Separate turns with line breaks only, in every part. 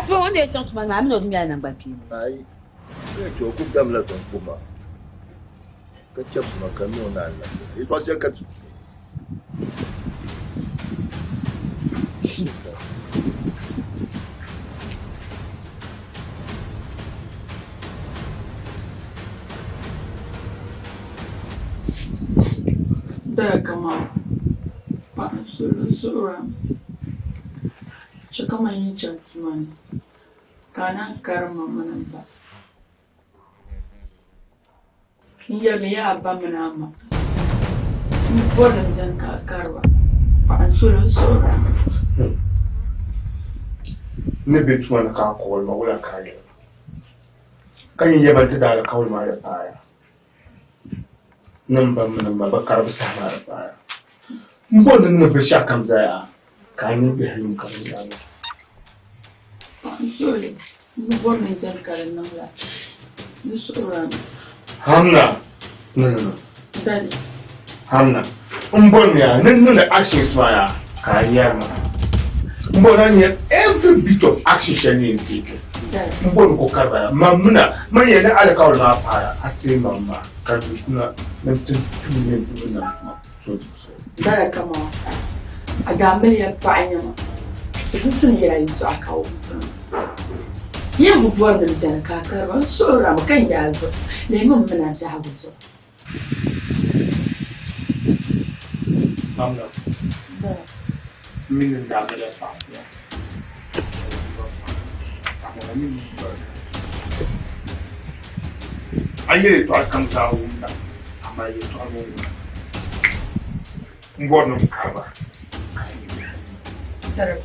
Asiba ŋun dee chaŋ tuma ni maa, a mi ni o di ŋmɛla naŋgbankpeeni.
Aai, n yɛn chɛ o kul damla zaŋ pu ma, ka chɛbisi ma ka n niŋ o ni alibarika. Yɛtɔɣ shɛli ka ti.
Dala kaman paɣa n suhuri a chɛ ka man yi chaŋ tuma ni ka a naan karim ma mini m ba. N yɛlimi yaa a ba mini a ma, m bɔri ni m beni ka a kari ba, paɣa n suhuri n suhuri a.
N ni be tuma ni ka a kɔbili ma, wula ka a yɛli ma? Ka nyin yɛli ma nti daa alikauli maa di paaya. Ni m ba mini m ma bi kari bɛ saha maa di paaya. M bɔri ni n niŋ binshɛɣukam zaa yaa, ka a niŋ biɛhigu ka bɛ nya li.
Paɣa n suhuri, m bi bɔri ni n chani ka di niŋ la. N suhiri a mi.
Hamna, no no no.
Daddy.
Hamna, m bɔri ni yaa ni n niŋdi actions maa yaa ka a yɛri ma. M bɔri ni a nya every bit of action shɛli ni yɛn take.
Daddy.
M bɔri ni ko kari ba yaa. Mam mina, man yɛn ni alikauli maa paaya, a teei mam maa ka di kuna ni n ti tum ni n tum n nam tuma.
Dala kaman a daa maliya paɣa nyama ziŋsim yɛla yɛltɔɣa ka wum Yɛn bi bɔri ni m beni ka a kari ba, n suhirila mi ka n yaa zuɣu, lihimi m mini a biɛhigu zuɣu.
Mamna, m mi ni n daa maliya paɣa tuma, amaa a mi ni m bɔri ni a yɛli yɛltɔɣa kam zaa wumda. Amaa yɛltɔɣa ŋɔ ŋuna, m bɔri ni m kari ba ka yi biɛhi.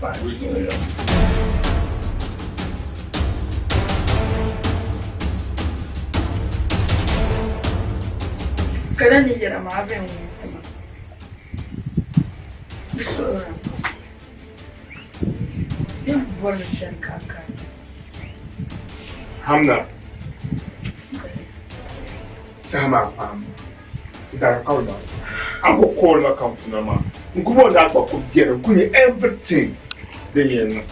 Kala ni yɛra maa bɛn wum ti ma. N suhir a, bɛ ni bɔri ni chani ka a kari ba.
Hamna. Saha maa paam n-daa kali maa a ku call ma ka n kuna maa n ku bɔri ni a gba ku beni n ku nya everything din yɛn niŋ.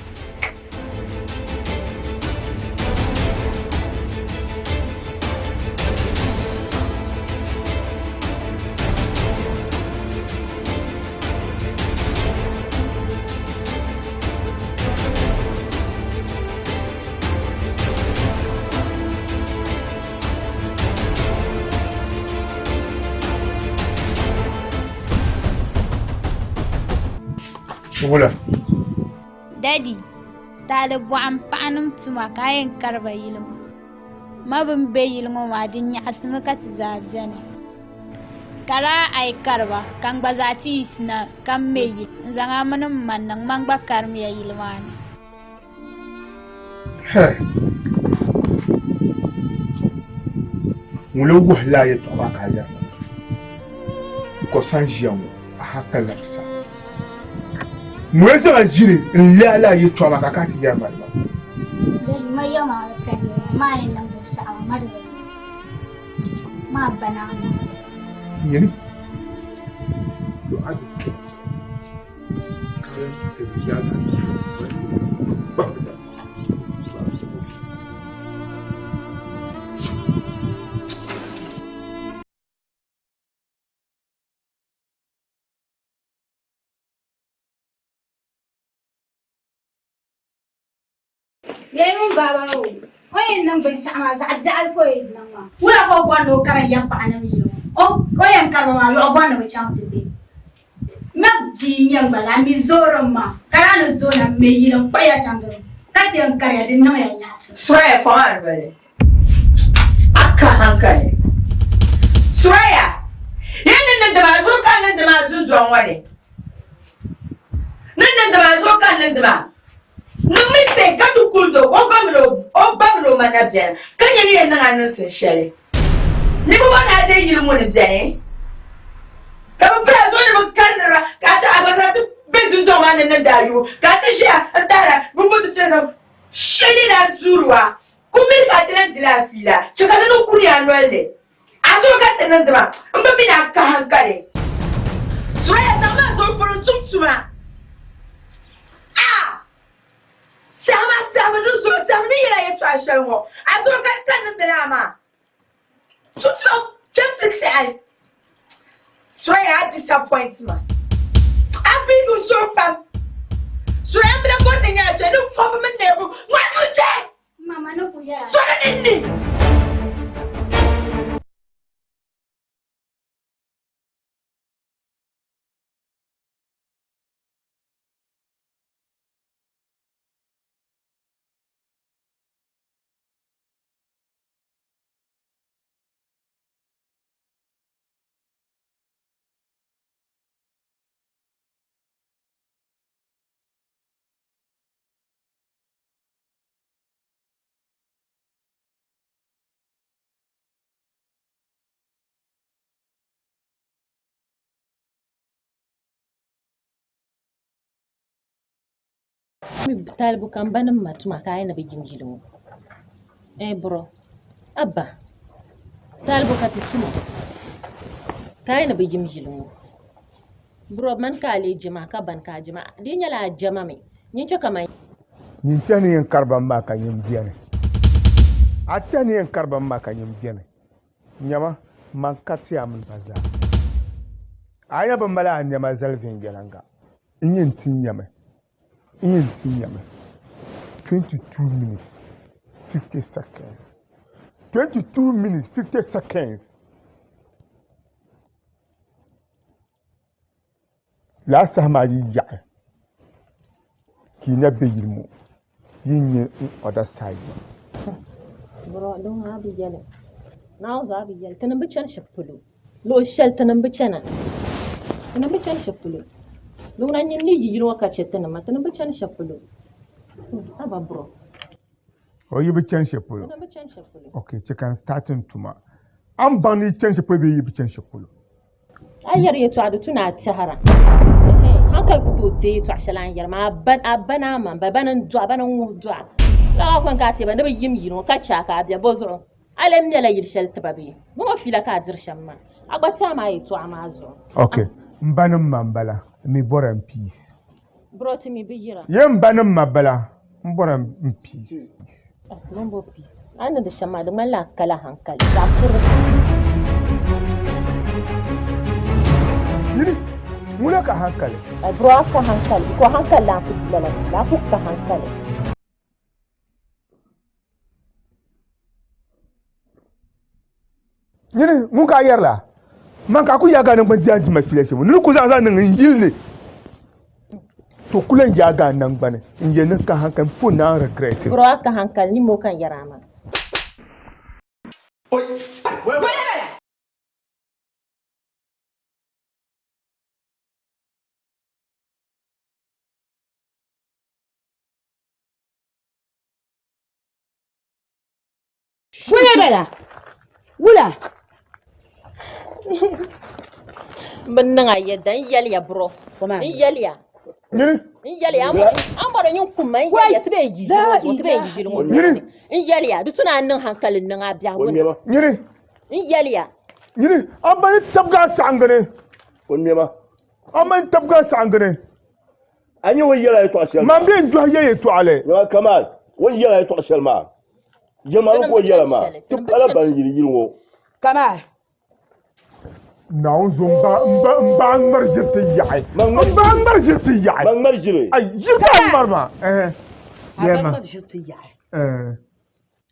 Wula.
Daddy, taali bɔɣim paɣanim tuma ka a yɛn kari ba yili ŋɔ. Ma bini be yili ŋɔ maa di nyaɣisimi ka ti zaa beni. Ka daa a yi kari ba ka n gba zaa ti yiɣisina ka m me yili n-zaŋ a mini m ma niŋ man gba karimiya yili maa ni.
Ŋun lo wuhi lala yɛltɔɣa maa ka a yɛri ma, because a ni ʒiya ŋɔ a ha ka labisa. Ŋun lo zaŋ a ʒini n-lɛhi lala yɛltɔɣa maa ka a kana ti yɛri ma li maa. Nyini yo a di
Yɛlimin baaba o, o yɛn niŋ binshɛɣu maa zaɣ biɛɣu ka o yɛn niŋ maa. Wula ka o bɔri ni o karim ya paɣanim yili ŋɔ? O yɛn kari ba maa luɣ bɔri ni bɛ chaŋ ti be. Ŋa bia n-nyɛ n gba la, a mi zoori m ma, ka daa ni zooi na m-me yili n-kpuɣi ya chaŋ di ni, ka ti yɛn kari ya di niŋ ya nyaɣisim.
Suraya fɔŋ a noli. A ka hankali. Suraya, Yi ni niŋdi maa zuɣu ka n niŋdi maa dundɔŋ ŋɔ ni. Ni niŋdi maa zuɣu ka n niŋdi maa. Niŋmi seh ka ti kuli do o ba mini o ba mini o ma na beni, ka nyɛ ni yɛn niŋ a niŋsim shɛli. Niriba ŋɔ daa deei yili ŋɔ ni beni, ka bɛ pili a zuɣu ni bɛ kari niriba, ka a ti a gba zaa ti be dundɔŋ maa ni niŋdi a yubu, ka a ti ʒiya n-tahira bɛ bo ti chani shɛli ni a tuuri wa. Kummi ka a ti lan dila a fiila, chɛ ka di niŋ kuri a noli ni. A zuɣu ka ti niŋdi maa, m bi mi ni a ka hankali. Suraya zaŋmi a zuɣu puri n-tum tuma. A! Tɛhima tɛhimi di zuɣu tɛhimi ni yɛla yɛtɔɣa shɛli ŋɔ a zuɣu ka ka niŋdi laa maa. Tuntuma kpɛm ti tɛhi. Suraya a disappoint ma. A biibu zuɣu pam. Suraya m bila bɔri ni nyɛla kpɛ ni fɔbu mini neebu ŋɔ ni chɛ.
Mama ni ku yɛla.
Sɔri ninni.
Talibu ka m ba nim ma tuma ka a yi ni bi yim yili ŋɔ. Eh bro, abba, talibu ka ti tuma ka a yi ni bi yim yili ŋɔ. Bro, mani ka a lee je maa ka bani ka a je maa. Di yi nyɛla a jɛma mi, nyin chɛ ka man.
Nyin tɛhi ni yɛn kari ban maa ka nyin beni. A tɛhi ni yɛn kari ban maa ka nyin beni. Nyama, man kariti a mini ba zaa. A nya bɛ mali a nɛma zali viɛnyɛliŋga. N yɛn ti nyami, n yɛn ti nyami 22 minutes 50 seconds, 22 minutes 50 seconds. Lala saha maa yi yaɣi ka yi na be yili ŋɔ yi ni nya n other side maa.
Bro, din ŋɔ a bi yɛli. Naawuni zuɣu a bi yɛli. Tinim bi chani shɛb polo. Luɣ shɛli tinim bi chana. Tinim bi chani shɛb polo. Di ŋuna n-nyɛ n ni yi yili ŋɔ ka chɛ tinim maa. Tinim bi chani shɛb polo. Haba bro.
O yi bi chani shɛli polo.
Tinim bi chani shɛb polo.
Ok, chɛ ka n start n tuma. A ni baŋ ni yi chani shɛli polo bee yi bi chani shɛli polo.
A yɛri yɛtɔɣa di tu ni a tɛhira. Hankali ku tooi deei yɛtɔɣa shɛli a ni yɛri maa. A ba ni a ma m-ba, bana n-dɔɣi, bana n-ŋuhi dɔɣi. Lala kɔŋ ka a teei ba ni bɛ yim yili ŋɔ ka chɛ a ka a be bɔzuɣu? A lee mɛla yili shɛli ti ba bee? Bɛ ŋɔ fiila ka a diri shɛm maa. A gba tɛha maa yɛtɔɣa maa zuɣu.
Ok, m ba ni m ma m-bala, m mi bɔra n peace.
Bro ti mi bi yira.
Ye m ba ni m ma bala, m bɔra n peace.
Min bo peace. A ni niŋdi shɛm maa di ŋmanila a kala hankali zaɣ kurili.
Yini, ŋuna ka hankali.
Bro a ka hankali because hankali lan ku di lala a ku ka hankali.
Nyini ŋun ka a yɛrila man ka a ku yaagi a naŋgbani di a dima fiila shɛm ni ku zaŋ zaŋ niŋ n yili ni to ku lan yaagi a naŋgbani n yɛli ni ka hankali m po naan regret.
Bro a ka hankali ni mo ka n yɛri a maa.
Wula bala? Wula?
N bi niŋ a yɛda n yɛliya bro. N yɛliya.
Nyini.
N yɛliya an bɔri nyin kum ma n yɛliya ti bee yi ʒili ŋɔ zuɣu ti bee yi ʒili ŋɔ zuɣu n yɛliya di tuna a niŋ hankali n niŋ a biɛhigu ni.
Nyini.
N yɛliya.
Nyini a ba ni tabigi a saɣiŋgi ni. A ma ni tabigi a saɣiŋgi ni.
A nyɛ o yɛla yɛtɔɣa shɛli
maa. Man bɛ n dɔhi ya yɛtɔɣali.
Nyɛma Kamal, o yɛla yɛtɔɣa shɛli maa. Yɛma ni ka o yɛla maa. Ti pala ban yili yili ŋɔ.
Kamal.
Naawuni zo m ba m ba m ba ŋmari ʒiri ti yaɣi. M ba ŋmari ʒiri ti yaɣi.
Man ŋmari ʒiri.
Ai ʒiri ka a ŋmari maa. Ɛhɛ.
A ba ŋmari ʒiri ti yaɣi.
Ɛɛ.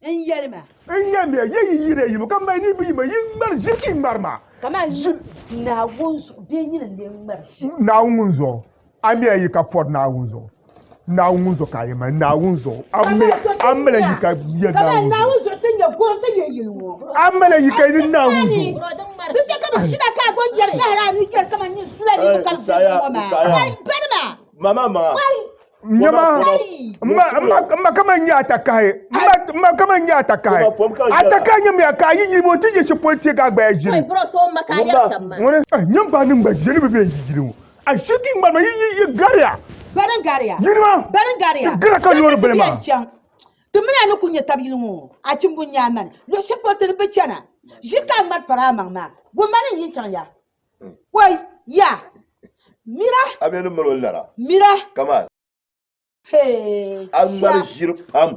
N yɛli ma.
N yɛli ya, yi yi yiri yi ka mali ni bi yi ma, yi ŋmari ʒiri ti ŋmari ma.
Kaman Naawuni zuɣu bee nyini n-lee ŋmari ʒiri.
Naawuni zuɣu, a mi a yi ka pɔri Naawuni zuɣu. Naawuni zuɣu ka a yɛli ma, Naawuni zuɣu. A mali yi ka yɛli
Kaman Naawuni zuɣu ti nyɛ gom ti yɛ yili ŋɔ.
A mali yi ka yɛli Naawuni zuɣu.
Di chɛ ka bɛ shina ka a gom yɛri gahiri a ni yɛri kaman nyin sula ni bi kari ʒiri ŋɔ maa. Bani maa.
Mama maa.
Nyama, mma kama nyɛ atakahi, mma kama nyɛ atakahi. Atakahi nyɛ miya ka yi yili ti yɛ shipoli ti ka gbaya ʒiri. Ŋuni nyɛ ba ni gba ʒiri bi bɛ yi yili ŋɔ. A shiki ŋmari ma yi yi yi gariya.
Bani gariya.
Yili ma.
Bani gariya.
Ti gara ka loori bili maa.
Ti mini a ni ku nyɛ tab yili ŋɔ a chimbu n-nyɛ a mani. Luɣ shɛli polo ti ni bi chana. Ʒiri ka a ŋmari pari a maŋ maa. Gomma ni n yi chaŋ ya. Wai, ya. Mira.
A bɛ ni mali o lara.
Mira.
Kamal. A ŋmari ʒiri pam.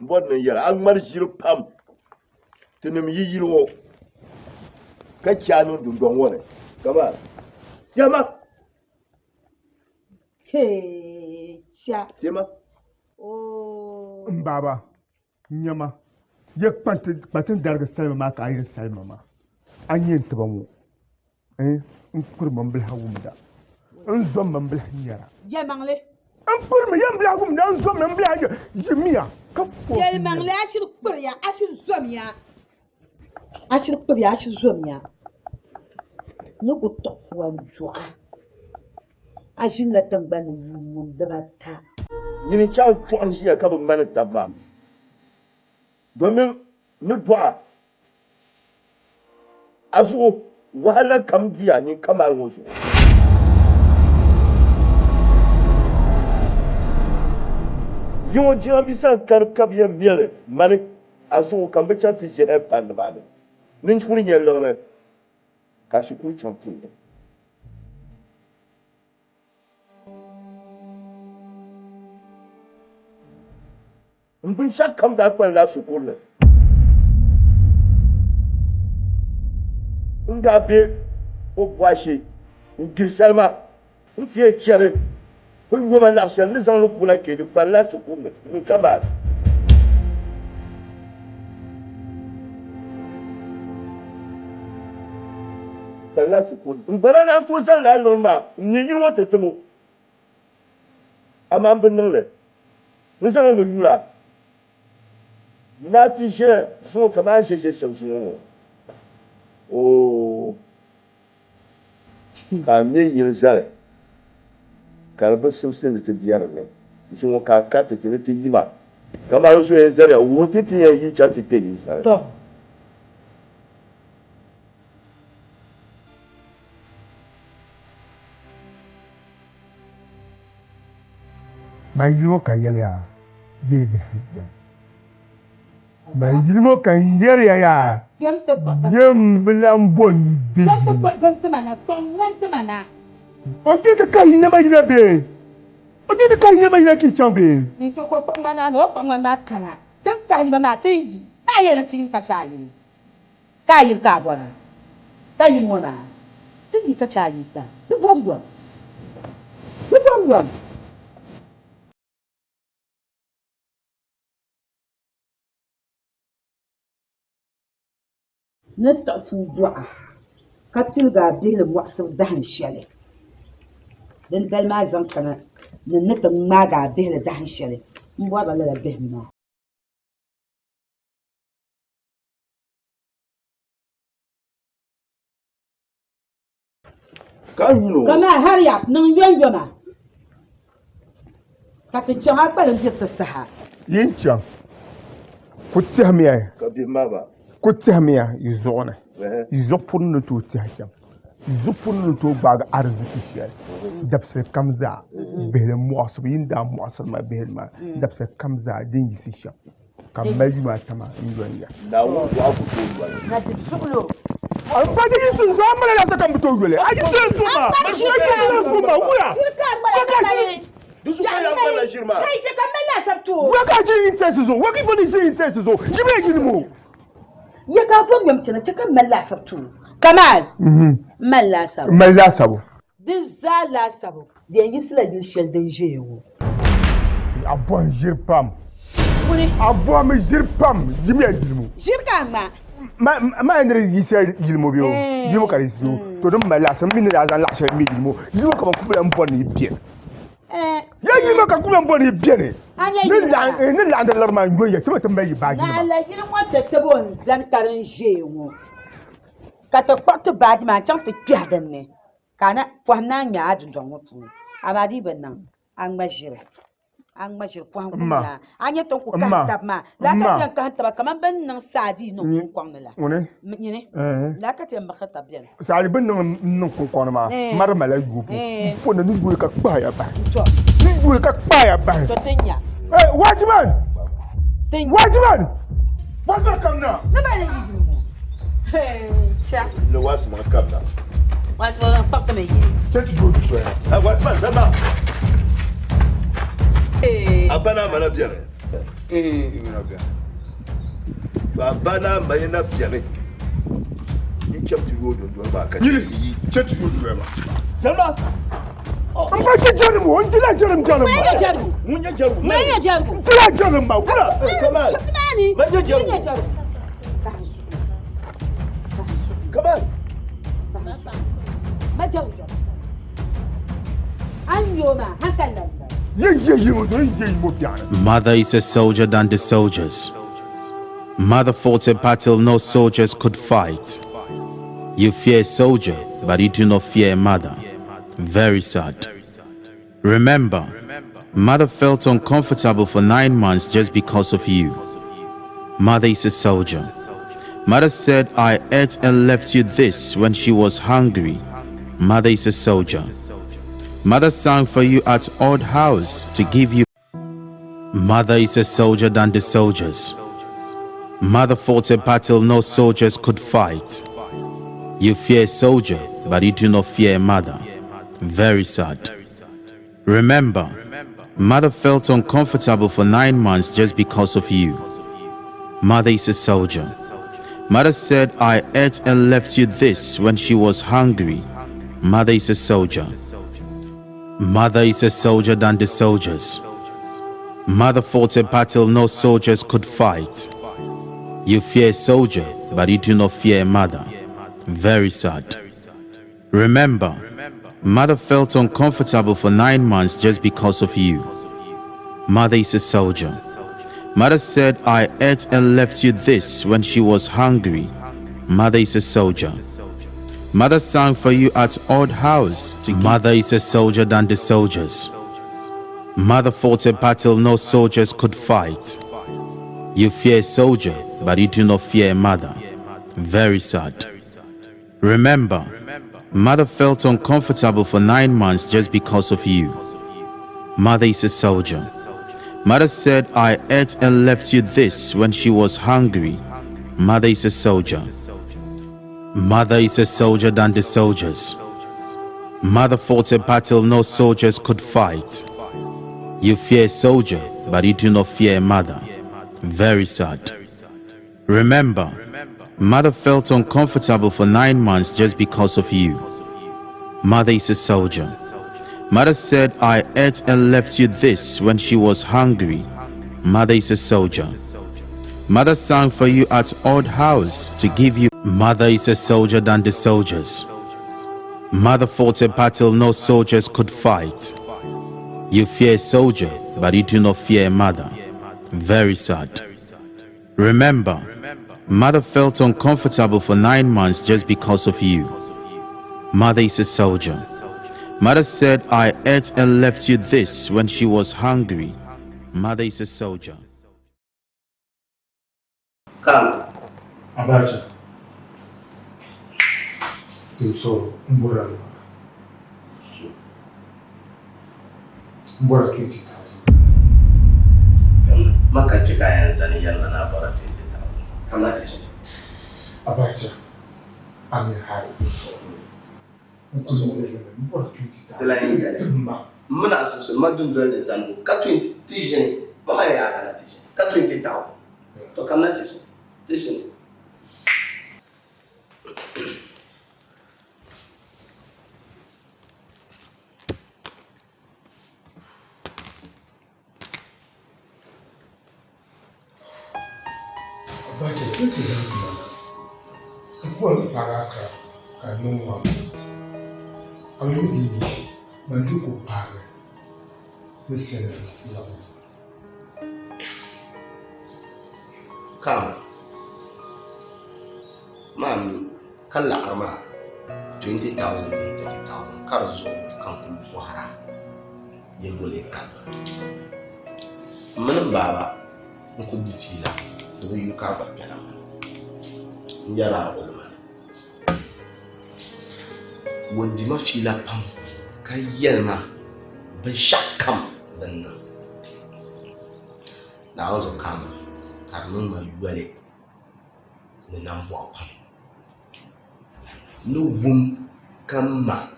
M bɔri ni n yɛli a ŋmari ʒiri pam. Tinim yi yili ŋɔ ka chɛ a niŋ dundɔŋ ŋɔ ni kaman Tema. Tema.
M baaba, nyama, ye kpa ti ni darigi salima maa ka a yɛn salima maa, a nyɛ n tiba ŋɔ. N kpurimi m bilahi wumda, n zommi m bilahi nyara.
Yɛlimaŋli.
N kpurimi ya m bilahi wumda, n zommi m bilahi nyara. Yimiya ka fo.
Yɛlimaŋli, a shiri kpuriya, a shiri zomya. A shiri kpuriya, a shiri zomya. N ni ku tuɣi pua n-dɔɣi a ʒinila tiŋgbani ni yuun muni dibata.
Nyini n-chaŋ chuɣu n-ʒiya ka bi ŋmani tab maa, domin ni dɔɣi a zuɣu wahala kam diya nyin kamali ŋɔ zuɣu. Yi ŋɔ jiranbiisa n-kari ka bɛ yɛn mɛli mani a zuɣu ka m bi chaŋ ti ʒe hal palli maa ni. Ninkuri nyɛ liɣiri ka shikuru chaŋ ti ni. N binshɛɣu kam daa kpalimla shikuru ni. N daa be Obuashi n-gbihi salima n-ti yɛn chɛri bɛ yoma naɣ shɛli ni zaŋ li kuna kpe di kpalimla shikuru ni n ka maa. Kpalimla shikuru ni. M ba daa naan tooi zaŋ lala liɣiri maa n-nyɛ yili ŋɔ ti tim o. Amaa m bi niŋ li. N zaŋ li yula na ti ʒe zuŋɔ kaman a ni ʒe shɛm zuŋɔ ŋɔ. Oo, ka a me yili zali ka di bi simsi ni ti biɛri ni zuŋɔ ka a kariti ti ni ti yi ma. Kaman so yɛn zaliya wuhi ti ti yɛn yi chaŋ ti kpe yili zali.
Man yili ŋɔ ka n yɛli ya bee bihi bɛni. Man yili ŋɔ ka n yɛli ya yaa yɛm bi lan bo n be yi ni. O ti ti kahi nɛma yina bee? O ti ti kahi nɛma yina ka yi chaŋ bee?
Ka a yili ka a bɔra, ka yili ŋɔ maa ti yi ka chɛ a yi ka di bom yom, di bom yom. Ni tiɣi puu dɔɣa ka piligi a bihili mɔɣisibu dahin shɛli, dindali maa zaŋ kana ni n ni ti ŋmaagi a bihili dahin shɛli m-bɔrila lala bihim maa.
Ka yuun o.
Kamaa hurry up, niŋ yomyoma ka ti chaŋ a kpalim diri ti saha.
Yin chaŋ, ku tɛhimiya.
Ka bihi maa ba.
Ku tɛhimiya yi zuɣu ni. Yi zuɣu puri ni tooi tɛhi shɛm. Yi zuɣu puri ni tooi gbaagi ariziki shɛli. Dabisili kam zaa, bihili muɣisibu, yi ni daa muɣisiri ma bihili maa, dabisili kam zaa din yiɣisi shɛm. Ka m mali yuma ata maa n-yɔn ya.
Naawuni dɔɣi ku tooi yɔli.
Na ti suɣil o.
A pa di yi sun zuɣu, a mali laasa ka m bi tooi yɔli. A yi sun zuɣu maa, a yi sun zuɣu maa, wuya.
Shiri ka a ŋmala ka yi.
Di zuɣu ka ya ŋmala ʒiri maa.
Ka yi chɛ ka m mali laasabu ti o.
Wuya ka a ʒi incense zuɣu, wuya ka yi bɔni ʒi incense zuɣu, yimiya yili ŋɔ.
Ya ka a bom yom chana chɛ ka m mali laasabu ti o. Kamal, m mali laasabu.
M mali laasabu.
Di zaa laasabu di yɛn yiɣisila yili shɛli din ʒiɛya ŋɔ.
A bɔhim ʒiri pam.
Ŋuni?
A bɔhim ʒiri pam. Yimiya yilimo.
Ʒiri ka a ŋma.
Ma yɛn ni di yiɣisila yilimo bee o? Yilimo ka di yiɣisi bee o? To din mali laɣisi m mi ni daa zaŋ laɣ shɛli m-me yilimo. Yilimo ka ban ku bi lan bɔri ni yi beni. Ya yilimo ka ku lan bɔri ni yi beni. Ni laɣindi liɣiri maa n-yo ya, chɛ ma ti mali yi baajinima.
Naɣila yili ŋɔ ti tibi o n-zani ka din ʒiɛya ŋɔ, ka ti kpuɣi ti baaji maa n-chaŋ ti kpɛhi din ni. Ka a na pɔhim naan ŋme a dundɔŋ ŋɔ puuni, amaa di yi bi niŋ, a ŋma ʒiri, a ŋma ʒiri pɔhim kum yaa. A nya ti ni ku kahim tab maa, lala ka ti yɛn kahim taba kaman bɛ ni niŋ saadii niŋ kuŋkɔŋ ni la. Nyini, lala ka ti yɛn mixiri tab beni.
Saadi bɛ ni niŋ n-niŋ kuŋkɔŋ ni maa, mari mala yubu. M pɔna ni yuli ka kpahaya bahi. Ni yuli ka kpahaya bahi.
To ti nya.
Watchman! Watchman! Watchman kam na!
Ni ba ni yi yuli ŋɔ. Cha.
Ni watchman kam na.
Watchman kpaɣitimi yi.
Chɛ ti zooi di soya.
Watchman zama. A ba naa ma na beni?
N na beni.
To a ba naa ma yi na beni, yi cham ti yooi dundoli maa ka
Nyili,
ti yi.
chɛ ti yooi dundoli maa.
Salima!
N ba ti jɛrim o, n dila jɛrim jɛrim
Ŋun nyɛ jɛrigu?
Ŋun nyɛ jɛrigu?
Ŋun nyɛ jɛrigu?
N dila jɛrim ma, wula?
Kamal! Man nyɛ jɛrigu? Kamal!
Ma jɛrigu jɛrigu. An yo maa, hankali lan bala.
Mother is a soldier than the soldiers. Mother fought a battle no soldiers could fight. You fear a soldier, but you do not fear a mother. Very sad. Remember, mother felt uncomfortable for 9 months just because of you. Mother is a soldier. Mother said, I ate and left you this when she was hungry. Mother is a soldier. Mother sang for you at odd hours to give you. Mother is a soldier than the soldiers. Mother fought a battle no soldiers could fight. You fear a soldier, but you do not fear a mother. Very sad. Remember, mother felt uncomfortable for 9 months just because of you. Mother is a soldier. Mother said, I ate and left you this when she was hungry. Mother is a soldier. Mother is a soldier than the soldiers. Mother fought a battle no soldiers could fight. You fear a soldier, but you do not fear a mother. Very sad. Remember, mother felt uncomfortable for 9 months just because of you. Mother is a soldier. Mother said, I ate and left you this when she was hungry. Mother is a soldier. Mother sang for you at odd hours. Mother is a soldier than the soldiers. Mother fought a battle no soldiers could fight. You fear a soldier, but you do not fear a mother. Very sad. Remember, mother felt uncomfortable for 9 months just because of you. Mother is a soldier. Mother said, I ate and left you this when she was hungry. Mother is a soldier. Mother is a soldier than the soldiers. Mother fought a battle no soldiers could fight. You fear a soldier, but you do not fear a mother. Very sad. Remember, mother felt uncomfortable for 9 months just because of you. Mother is a soldier. Mother said, I ate and left you this when she was hungry. Mother is a soldier. Mother sang for you at odd hours to give you. Mother is a soldier than the soldiers. Mother fought a battle no soldiers could fight. You fear a soldier, but you do not fear a mother. Very sad. Remember, mother felt uncomfortable for 9 months just because of you. Mother is a soldier. Mother said, I ate and left you this when she was hungry. Mother is a soldier.
Come.
Abacha. So, Mbora. Mbora 20,000.
Maka chika yanzani yana na bora 20,000. Kama tishi.
Abacha. I'm in high. Mbora 20,000.
Muna susu madun dole zangu ka 20 tishi mama ya kana tishi ka 20,000. To kama tishi. Tishi.
Abacha 20,000 mana. Nkuwa paraka ka no 1 month. Ayo di ni manjuko pare. Listen, love.
Come. Mami, kalla arma 20,000 30,000 karzo kan kullu hara. Yembole kan. Mun baba nku difila do yuka ba kana. Njara ulma. Wodi ma fila pam ka yelma bin shakam dinna. Na wazo kama karmin ma yuwale ni nan bo pam. No wum kama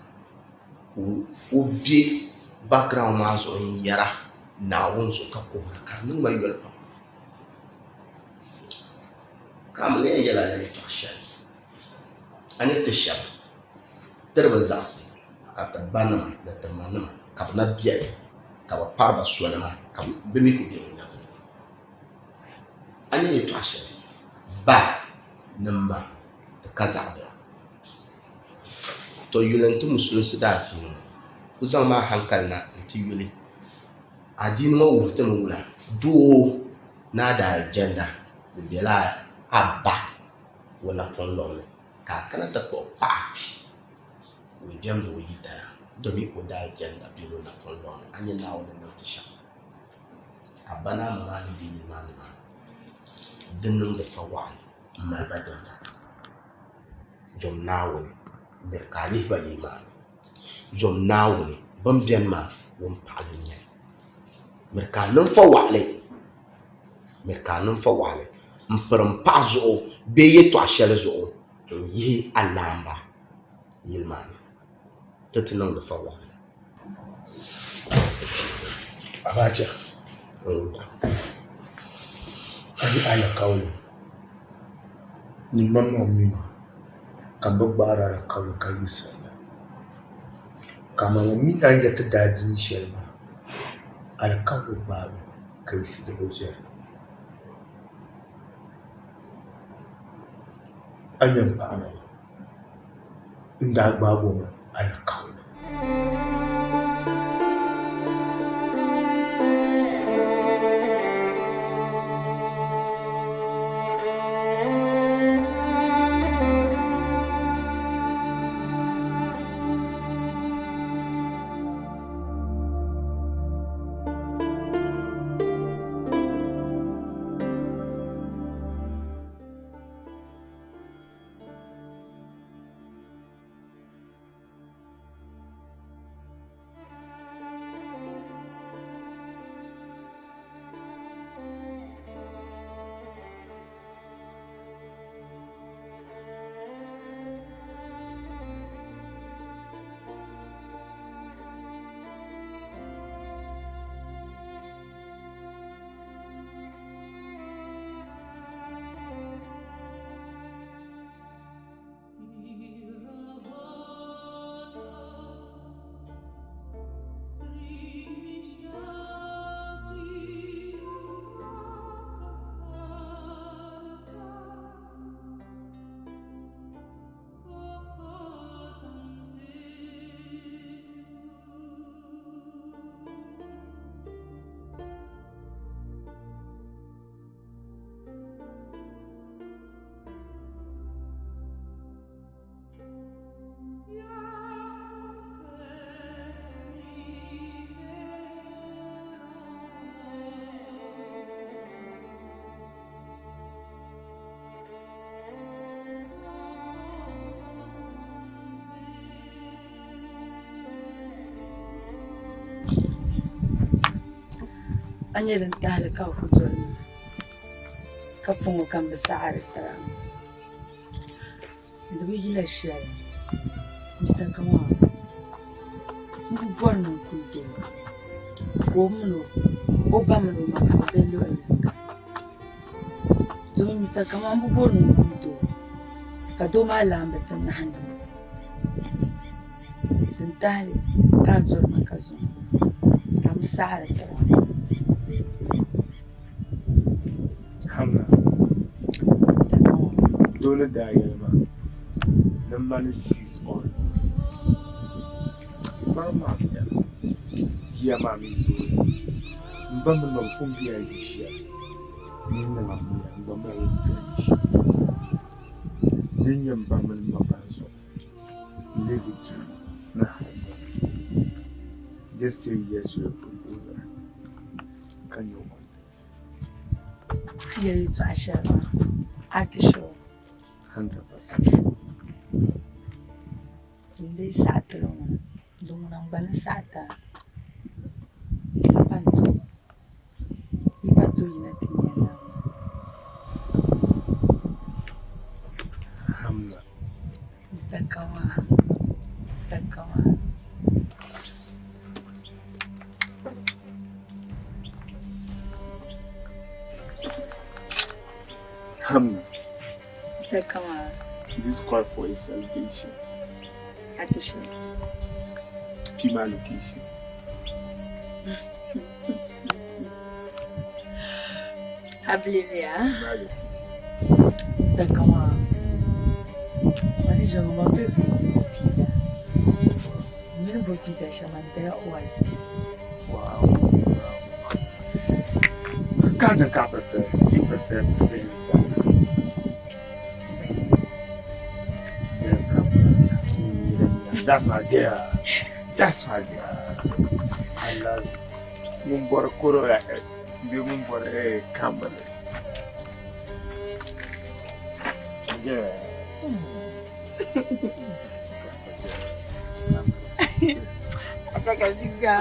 o bi background ma zo yara. Naawuni zuɣu ka kuhira ka di niŋ ma yoli pam. Ka a mi ni yɛn yɛl a la yɛtɔɣ shɛli, a ni ti shɛba ti di bi zaɣisi ka ti banima ni ti manima ka bɛ na beni ka bɛ pari ba soli maa ka bɛ mi ku be bɛ nyɛvili ni. A ni yɛtɔɣ shɛli ba ni ma di ka zaɣ bila. To yuli n-ti musulinsi daadiini ŋɔ. Ku zaŋmi a hankali na nti yuli adiini ŋɔ wuhi ti mi wula doo ni a daalijanna di bela a ba o napɔŋ lɔŋ ni ka a kana ti kpuɣi paɣa ka o jɛmdi o yidana domi o daalijanna bela o napɔŋ lɔŋ ni. A nya Naawuni ni niŋ ti shɛm? A ba ni a ma maa ni be yili maa ni maa di niŋdi fawaɣili m-mali ba dimba. Zom Naawuni, miri ka a lihi ba yili maa ni. Zom Naawuni, bɛ ni beni maa wumpaɣili n-nyɛ li. Miri ka a niŋ fawaɣili, miri ka a niŋ fawaɣili m-piri m paɣa zuɣu bee yɛtɔɣ shɛli zuɣu n-yihi a laamba yili maa ni. Ti ti niŋdi fawaɣili.
Abacha, a yi alikauli ni maŋmaŋ mini ka m bi gbaari alikauli ka yiɣisiri li, ka amaa ŋun mi naan ya ti daadiini shɛli maa, alikauli gbaabu ka yiɣisi di bi viɛla. A nya m paɣa maa? N daa gbaagi o mi alikauli.
A nyɛ din tahili ka ku doli ma ka puŋɔ ka n bi saɣari tira di bi yila shɛli Mr. Kamaa n bi bɔri ni n kuli doo ka o mini o ba mini o ma ka bɛ be luɣili yinga domi Mr. Kamaa n bi bɔri ni n kuli doo ka doo maa laamba ti nahindi ma din tahili ka a doli ma ka zaŋ ka m bi saɣari tira.
Hamna, doo ni daa yɛli ma ni m mali seize all losses. Kpaŋ maa biɛni, yiya maa mi zooya. M ba mini ma bɛ pun bela di shɛli, n yi niŋ amiliya n gba mali li bela di shɛli. Din nyɛ m ba mini m ma bani zuɣu, n leegi duri ni hali. Just say yes to the proposal ka nyɛ one.
Yɛli yɛltɔɣa shɛli maa a ti sure?
100%.
N dii saɣi ti li ŋuna, di ŋuna n gba ni saɣi ti a. A pa n-tooi, yi pa tooi yina ti nya lala maa.
Hamna.
Mr. Kawa, Mr. Kawa.
Come.
Say, come on.
This call for a celebration.
Attention.
Pima location.
I believe ya.
Pima location.
Say, come on. Wani jango ma favorite pizza. Mini bo pizza shama ntaya oise.
Wow. Garden ka prefer. You prefer pizza. Yes, come. That's my girl. That's my girl. I love it. Mun bɔra Corolla S. Bi mun bɔra Camry. Yeah. That's my girl.
Ataka shiga.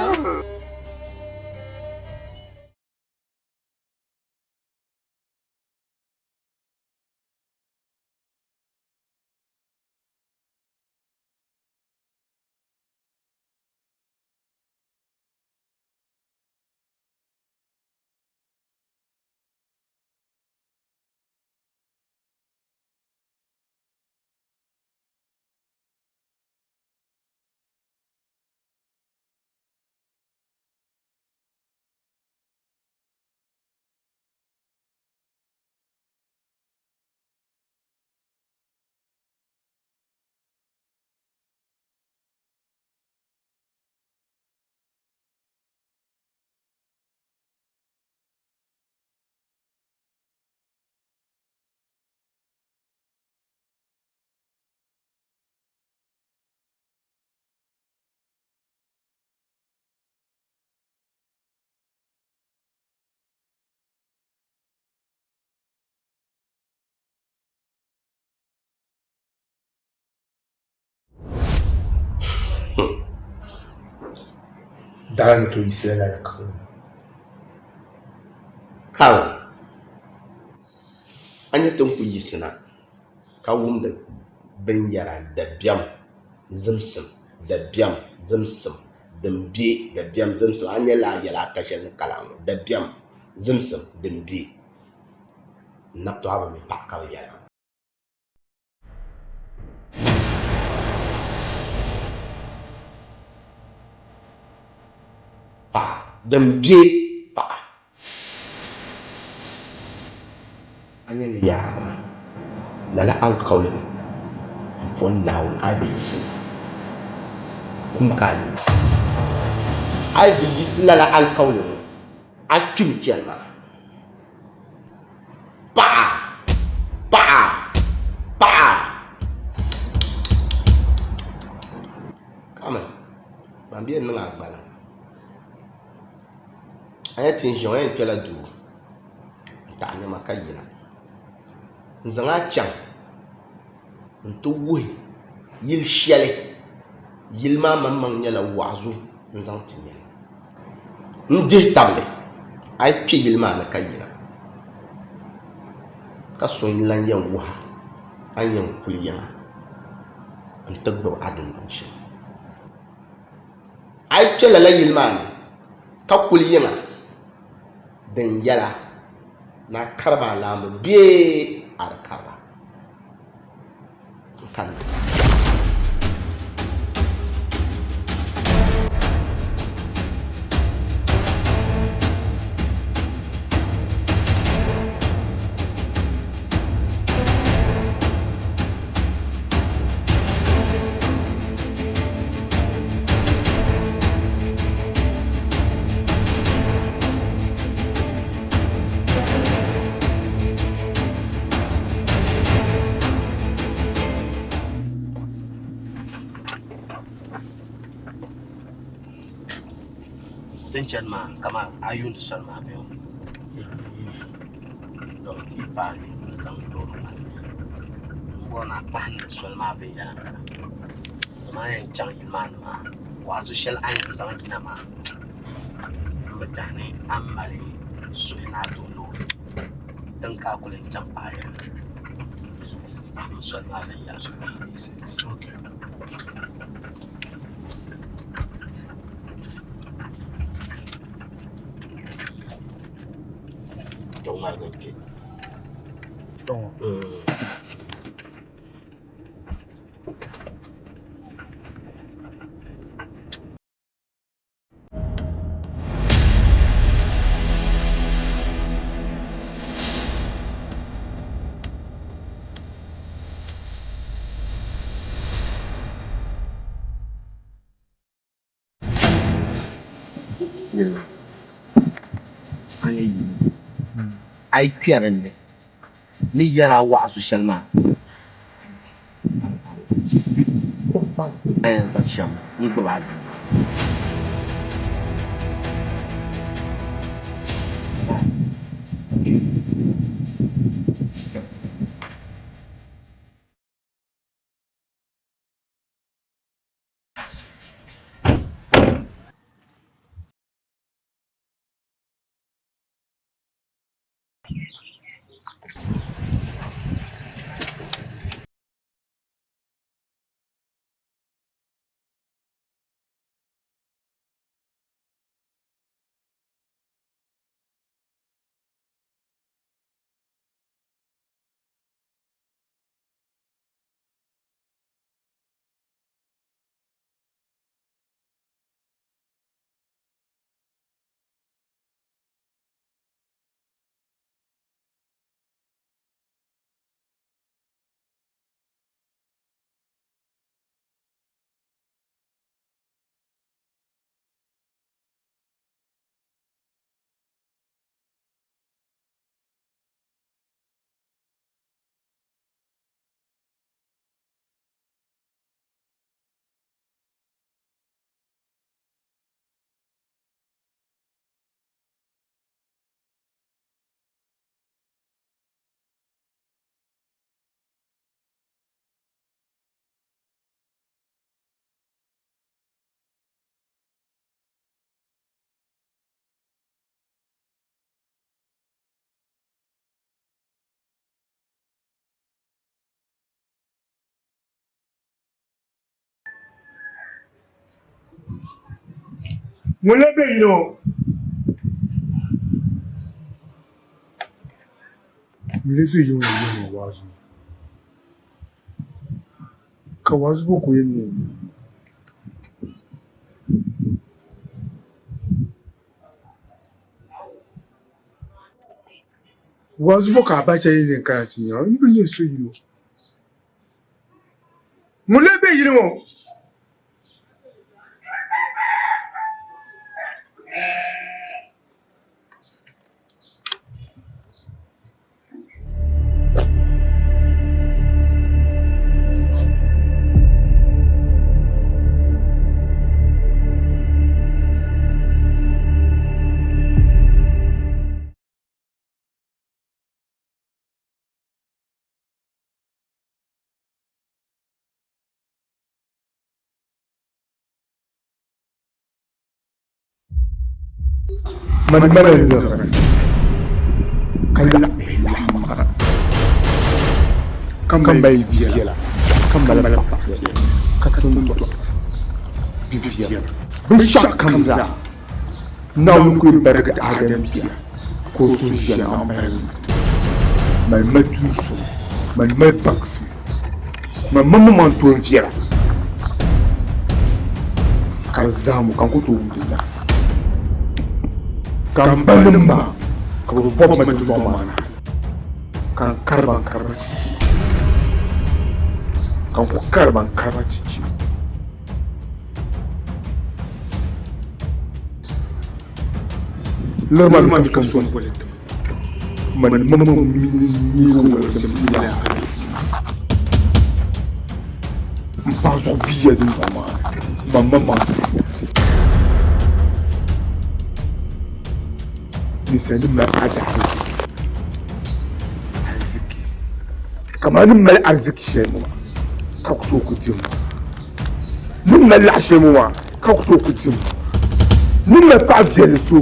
Dala ni to yiɣisila lala kauli.
Karo, a nya ti ni ku yiɣisina ka wumdi binyɛra dabiɛm zimsim, dabiɛm zimsim din be dabiɛm zimsim. A nya lala yɛla ata shɛli ni kalaŋ ŋɔ, dabiɛm zimsim din be. N nabitɔɣa bi mi paɣa ka bɛ yɛla. Paɣa din be paɣa. A nya ni yɛra maa, lala alikauli ŋɔ m-po Naawuni a yi bi yiɣisi kum ka a lu. A yi bi yiɣisi lala alikauli ŋɔ, a kpimi chani maa. Paɣa! Paɣa! Paɣa! Kaman ban bɛ niŋ a gbaliŋ. A nya ti ni ʒiya ŋɔ yɛn kpɛla duu n-taɣi nɛma ka yina. N zaŋ a chaŋ nti wuhi yili shɛli yili maa maŋmaŋ nyɛla waɣizu n-zaŋ ti nyɛli. N dihi tabili a yi kpe yili maa ni ka yina, ka so n-lan yɛn wuhi a a ni yɛn kuli yiŋa nti gbibi a dundɔŋ shɛm. A yi kpe lala yili maa ni ka kuli yiŋa, din yɛla ni a kari ba alaambu bee a di kari ba n kanna. Din chani maa kamani a yuundi soli maa bee to ti yi paai n zaŋ loori maa m-bɔri ni a kpahindi soli maa viɛnyɛliŋga dama a yɛn chaŋ yili maa ni maa waazu shɛli a ni yɛn zaŋ yina maa m bi tɛhi ni a ni mali suhi ni a duhi loori tiŋ ka a kuli n-chaŋ paai ya kpahim soli maa viɛnyɛliŋga. To ŋmaligi kpe.
Kpɛŋɔ.
A yi kpɛri li ni yɛri a wa'azu shɛli maa a yɛn zaŋ shɛm n-gbubi a bia.
Ŋun lee be yili ŋɔ? Ŋun lee be yili ŋɔ yɛli ma waazu ŋɔ? Ka waazu bɔ ka o yɛn niŋ? Waazu bɔ ka Abacha yɛn niŋ kana ti nya o? N bi nya so yili o. Ŋun lee be yili ŋɔ? Mani mali liɣiri ka laɣiri ka mali viɛla ka mali paɣa viɛla ka tom dɔɣi bi viɛla binshɛɣu kam zaa Naawuni ku yɛn barigi Adam bia ka o suhu ʒiɛm a mali mali mali tuun suŋ mali mali baŋsim man maŋmaŋ toon viɛla ka di zahim ka n ku tooi wum di laɣisi ka n ba nim maa ka bi bɔbi ma dundɔŋ maa ni ka n kari ba n kari ba chichi ka n ku kari ba n kari ba chichi Lirima mi ka soli boli tim mani maŋmaŋ mini nyee walisim la m paɣa zuɣu bia dundɔŋ maa ni man maŋmaŋ ninsalinim mali adahizichi ariziki kamani ni mali ariziki shɛli ŋɔ maa ka ku tooi ku dim ni mali laɣ shɛli ŋɔ maa ka ku tooi ku dim ni mali paɣa viɛlli so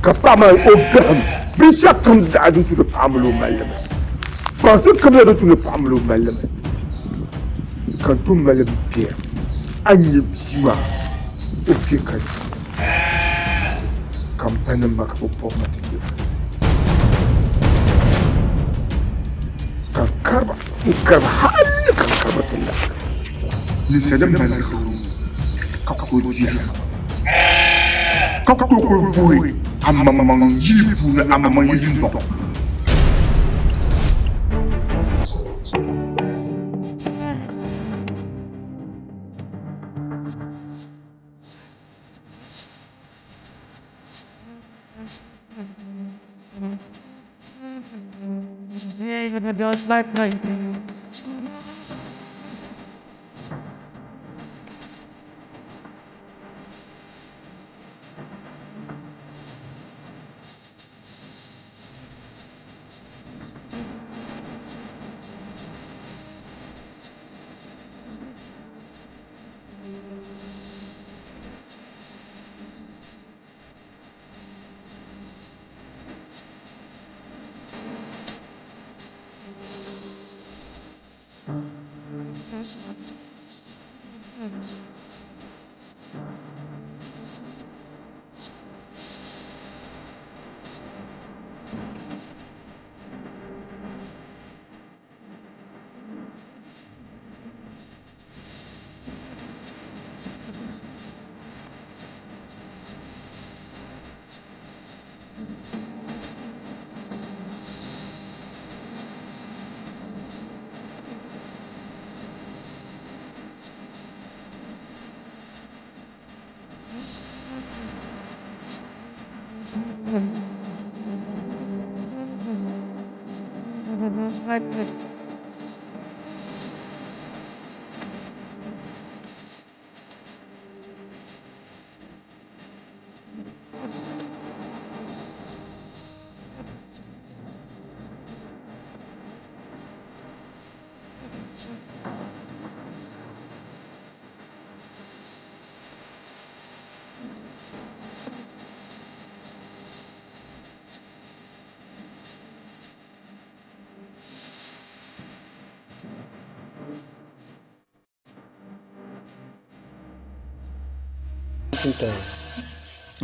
ka paɣa maa o gahim binshɛɣu kam zaa din tu ni paɣa mali o mali li mi baŋsim kam zaa din tu ni paɣa mali o mali li mi ka n tom mali bia a ni nyɛ bia maa o kpe ka di ka m ba nim ma ka bɛ bɔbi ma ti nyɛ. kariba n kariba hali ka n kariba ti la ninsal din mali liɣiri ka ku tooi dira ka ku tooi kuli vuhi amaŋmaŋ yili puuni amaŋmaŋ yili dundɔŋ.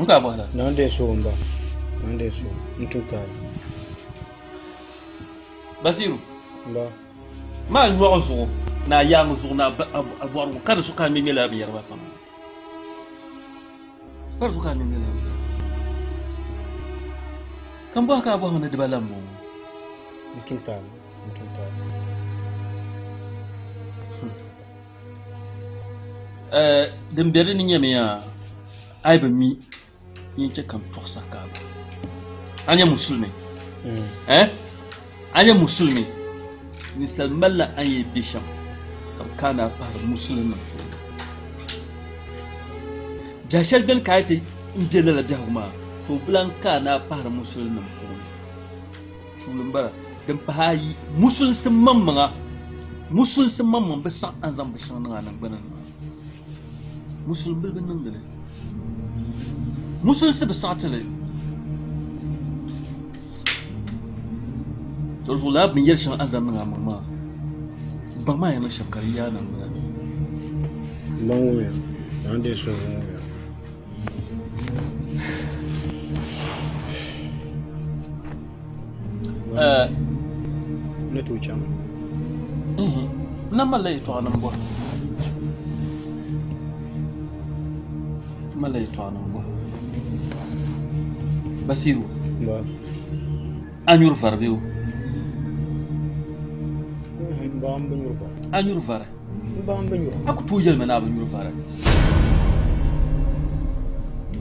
Nka bɔhila.
Naŋ deei so m-ba. Naŋ deei so n-tum taali.
Basiru.
M-ba.
Maa nyɔɣu zuɣu ni a yaaŋa zuɣu ni a bɔrigu ka di zuɣu ka a ŋmɛŋmɛ lala binyɛra maa pam. Ka di zuɣu ka a ŋmɛŋmɛ lala binyɛra. Ka m bɔhi ka a bɔhimi ni diba la m-bɔŋɔ.
N tum taali. N tum taali.
Din be di ni nyɛmi yaa a yi bi mi n chɛ ka n tɔɣisa ka a ba a nyɛ musulimi a nyɛ musulimi ninsal malila a ni yɛn be shɛm ka bi kaana a pahiri musulinima puuni biɛhi shɛli beni ka a yi ti n be lala biɛhigu maa to bi lan kaana a pahiri musulinima puuni tuuli m bala din pahi ayi musulinsi maŋmaŋa musulinsi maŋmaŋ bi saɣi a ni zaŋ binshɛŋa niŋ a niŋgbuna ni maa musulin bili bi niŋdi li musulinsi bi saɣi ti li to zuɣu lala binyɛri shɛŋa a ni zaŋ niŋ a maŋ maa baŋ maa yɛn niŋ shɛm ka di yi a niŋgbuna ni.
M ba ŋumiya, naa n-deei so ŋumiya. Ni tooi chaŋ.
N na malila yɛltɔɣa ni m bɔhi. N malila yɛltɔɣa ni m bɔhi. Basiru.
Ba.
A nyuri vari bee o?
Ba m bi nyuri vari.
A nyuri vari?
M ba m bi nyuri.
A ku tooi yɛli ma ni a bi nyuri vari.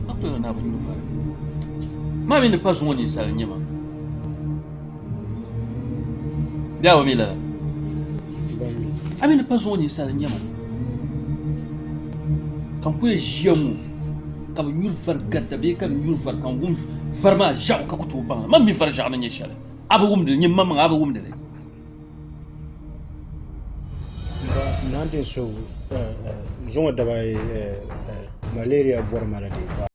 A ku tooi yɛli ni a bi nyuri vari. Maa mi ni pa zuŋɔ ninsal n-nyɛ ma. Bee a bi mi lala? A mi ni pa zuŋɔ ninsal n-nyɛ ma. Ka n ku yɛn ʒiya ŋɔ ka bɛ nyuri vari garita bee ka bɛ nyuri vari ka n wum vari maa ʒiɛɣu ka ku tooi baŋ li. Man mi vari ʒiɛɣu ni nyɛ shɛli. A bi wumdi li, nyini maŋmaŋa a bi wumdi li.
Naa deei so zuŋɔ dabaayi malaria bɔri ma la dee.